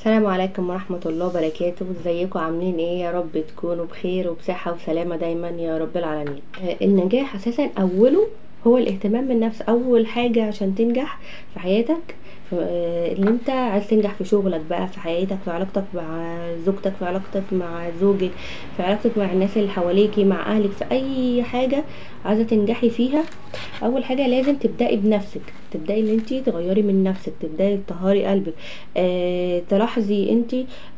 السلام عليكم ورحمة الله وبركاته. ازيكم عاملين ايه؟ يا رب تكونوا بخير وبصحة وسلامة دايما يا رب العالمين. النجاح اساسا اوله هو الاهتمام بالنفس. اول حاجة عشان تنجح في حياتك، اللي انت عايز تنجح في شغلك بقى، في حياتك، في علاقتك مع زوجتك، في علاقتك مع زوجك، في علاقتك مع الناس اللي حواليكي، مع اهلك، في اي حاجة عايزة تنجحي فيها، اول حاجة لازم تبدأي بنفسك. تبدأي ان انت تغيري من نفسك، تبدأي تطهري قلبك، تلاحظي انت،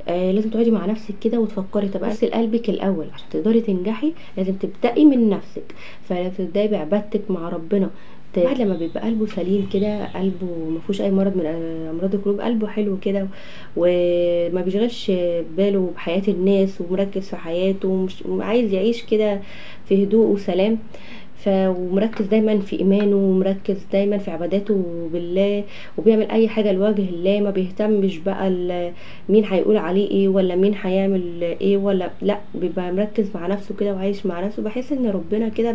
لازم تقعدي مع نفسك كده وتفكري. طب اغسل قلبك الاول عشان تقدري تنجحي، لازم تبدأي من نفسك. فتبدأي بعبادتك مع ربنا. الواحد لما بيبقى قلبه سليم كده، قلبه ما فيهوش اي مرض من امراض القلوب، قلبه حلو كده وما بيشغلش باله بحياة الناس، ومركز في حياته، ومش عايز يعيش كده في هدوء وسلام، ومركز دايما في ايمانه، ومركز دايما في عباداته بالله، وبيعمل اي حاجة لوجه الله، ما بيهتمش بقى مين هيقول عليه ايه ولا مين هيعمل ايه ولا لا، بيبقى مركز مع نفسه كده وعايش مع نفسه. بحس ان ربنا كده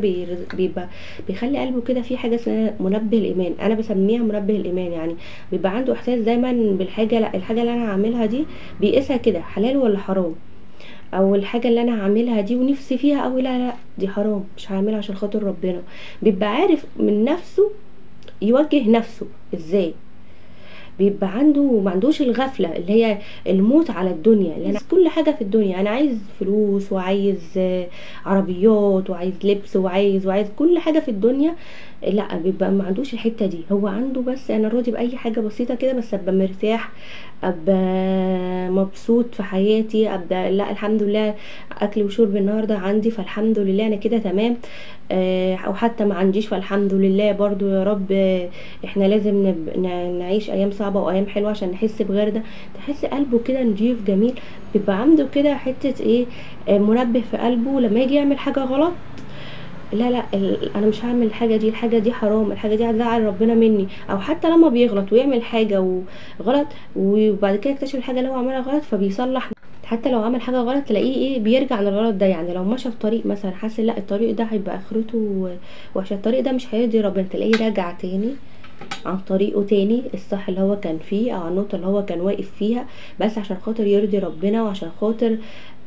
بيبقى بيخلي قلبه كده في حاجة اسمها منبه الايمان، انا بسميها منبه الايمان. يعني بيبقى عنده احساس دايما بالحاجة، لا الحاجة اللي انا هعملها دي بيقيسها كده حلال ولا حرام، او الحاجة اللي انا هعملها دي ونفسي فيها اوي، لا لا دي حرام مش هعملها عشان خاطر ربنا. بيبقى عارف من نفسه يوجه نفسه ازاي، بيبقى عنده ما عندوش الغفلة اللي هي الموت على الدنيا، اللي انا كل حاجة في الدنيا، انا عايز فلوس وعايز عربيات وعايز لبس وعايز كل حاجة في الدنيا، لا بيبقى ما عندوش الحتة دي. هو عنده بس انا راضي باي حاجة بسيطة كده، بس ابقى مرتاح، ابقى مبسوط في حياتي، ابقى لا الحمد لله اكل وشرب النهارده عندي فالحمد لله انا كده تمام، او حتى ما عنديش فالحمد لله برضو يا رب. احنا لازم نعيش ايام صعبة وايام حلوة عشان نحس بغير ده. تحس قلبه كده نضيف جميل، بيبقى عنده كده حتة ايه، منبه في قلبه لما يجي يعمل حاجة غلط، لا لا انا مش هعمل الحاجة دي، الحاجة دي حرام، الحاجة دي هتزعل ربنا مني. او حتى لما بيغلط ويعمل حاجة وغلط وبعد كده يكتشف الحاجة اللي هو عملها غلط فبيصلح. حتى لو عمل حاجة غلط تلاقيه ايه بيرجع عن الغلط ده. يعني لو مشى في طريق مثلا حاسس لا الطريق ده هيبقى اخرته وحشة، الطريق ده مش هيرضي ربنا، تلاقيه راجع تاني عن طريقه تاني الصح اللي هو كان فيه او عن النقطة اللي هو كان واقف فيها، بس عشان خاطر يرضي ربنا وعشان خاطر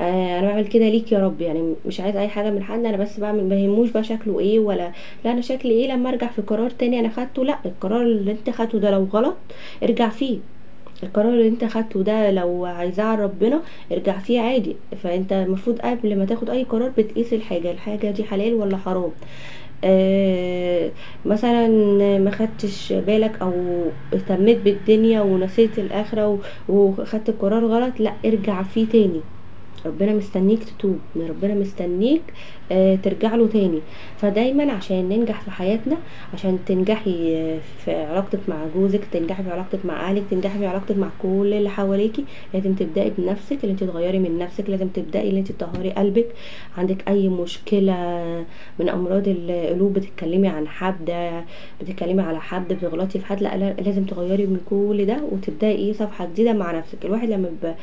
انا بعمل كده ليك يا رب، يعني مش عايز اي حاجة من حد، انا بس بعمل، ما يهموش بقى شكله ايه ولا لا انا شكلي ايه لما ارجع في قرار تاني انا خدته. لا القرار اللي انت خدته ده لو غلط ارجع فيه، القرار اللي انت خدته ده لو هيزعل ربنا ارجع فيه عادي. فانت المفروض قبل ما تاخد اي قرار بتقيس الحاجة دي حلال ولا حرام. مثلا ما خدتش بالك او اهتميت بالدنيا ونسيت الاخرة وخدت القرار غلط، لا ارجع فيه تاني، ربنا مستنيك تتوب، ربنا مستنيك ترجع له تاني. فدايما عشان ننجح في حياتنا، عشان تنجحي في علاقتك مع جوزك، تنجحي في علاقتك مع اهلك، تنجحي في علاقتك مع كل اللي حواليكي، لازم تبداي بنفسك، اللي انت تغيري من نفسك، لازم تبداي اللي انت تطهري قلبك. عندك اي مشكلة من امراض القلوب، بتتكلمي عن حد، بتتكلمي على حد، بتغلطي في حد، لا لازم تغيري من كل ده وتبداي ايه صفحة جديدة مع نفسك. الواحد لما بيبقى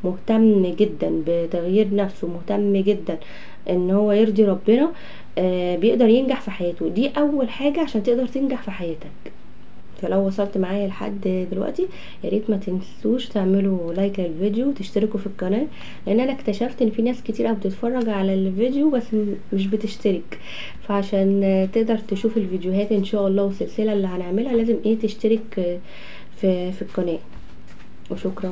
مهتم جدا بتغيير نفسه، مهتم جدا ان هو يرضي ربنا، بيقدر ينجح في حياته. دي اول حاجة عشان تقدر تنجح في حياتك. فلو وصلت معايا لحد دلوقتي يا ريت ما تنسوش تعملوا like للفيديو وتشتركوا في القناة، لان انا اكتشفت ان في ناس كتير قوي بتتفرج على الفيديو بس مش بتشترك. فعشان تقدر تشوف الفيديوهات ان شاء الله والسلسلة اللي هنعملها لازم ايه تشترك في القناة. وشكرا.